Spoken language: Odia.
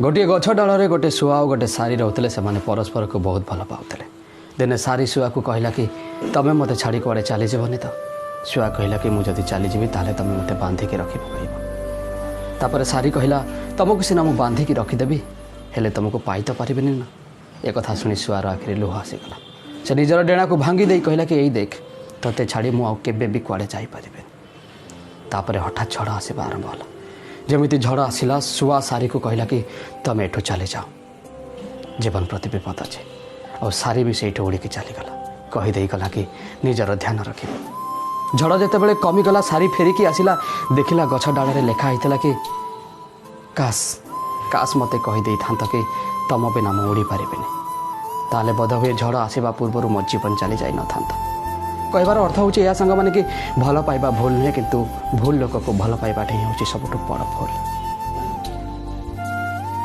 ଗୋଟିଏ ଗଛ ଡାଳରେ ଗୋଟେ ଶୁଆ ଆଉ ଗୋଟେ ଶାରୀ ରହୁଥିଲେ। ସେମାନେ ପରସ୍ପରକୁ ବହୁତ ଭଲ ପାଉଥିଲେ। ଦିନେ ଶାରୀ ଶୁଆକୁ କହିଲା କି, ତମେ ମୋତେ ଛାଡ଼ି କୁଆଡ଼େ ଚାଲିଯିବନି ତ? ଶୁଆ କହିଲା କି, ମୁଁ ଯଦି ଚାଲିଯିବି ତାହେଲେ ତମେ ମୋତେ ବାନ୍ଧିକି ରଖି ପକାଇବ। ତାପରେ ଶାରୀ କହିଲା, ତମକୁ ସିନା ମୁଁ ବାନ୍ଧିକି ରଖିଦେବି, ହେଲେ ତମକୁ ପାଇ ତ ପାରିବିନି ନା? ଏକଥା ଶୁଣି ଶୁଆର ଆଖିରେ ଲୁହ ଆସିଗଲା। ସେ ନିଜର ଡେଣାକୁ ଭାଙ୍ଗି ଦେଇ କହିଲା କି, ଏଇ ଦେଖ, ତୋତେ ଛାଡ଼ି ମୁଁ ଆଉ କେବେ ବି କୁଆଡ଼େ ଯାଇପାରିବିନି। ତାପରେ ହଠାତ୍ ଝଡ଼ ଆସିବା ଆରମ୍ଭ ହେଲା। ଯେମିତି ଝଡ଼ ଆସିଲା, ଶୁଆ ଶାରୀକୁ କହିଲା କି, ତମେ ଏଠୁ ଚାଲିଯାଅ, ଜୀବନ ପ୍ରତି ବିପଦ ଅଛି। ଆଉ ଶାରୀ ବି ସେଇଠୁ ଉଡ଼ିକି ଚାଲିଗଲା। କହିଦେଇ ଗଲା କି, ନିଜର ଧ୍ୟାନ ରଖିବ। ଝଡ଼ ଯେତେବେଳେ କମିଗଲା, ଶାରୀ ଫେରିକି ଆସିଲା। ଦେଖିଲା ଗଛ ଡାଳରେ ଲେଖା ହେଇଥିଲା କି, କାଶ କାଶ ମୋତେ କହିଦେଇଥାନ୍ତ କି ତମ ବିନା ମୁଁ ଉଡ଼ି ପାରିବିନି, ତାହେଲେ ବୋଧହୁଏ ଝଡ଼ ଆସିବା ପୂର୍ବରୁ ମୋ ଜୀବନ ଚାଲି ଯାଇନଥାନ୍ତା। କହିବାର ଅର୍ଥ ହେଉଛି ଏହା ସାଙ୍ଗମାନେ କି, ଭଲ ପାଇବା ଭୁଲ ନୁହେଁ, କିନ୍ତୁ ଭୁଲ ଲୋକକୁ ଭଲ ପାଇବାଟା ହିଁ ହେଉଛି ସବୁଠୁ ବଡ଼ ଭୁଲ।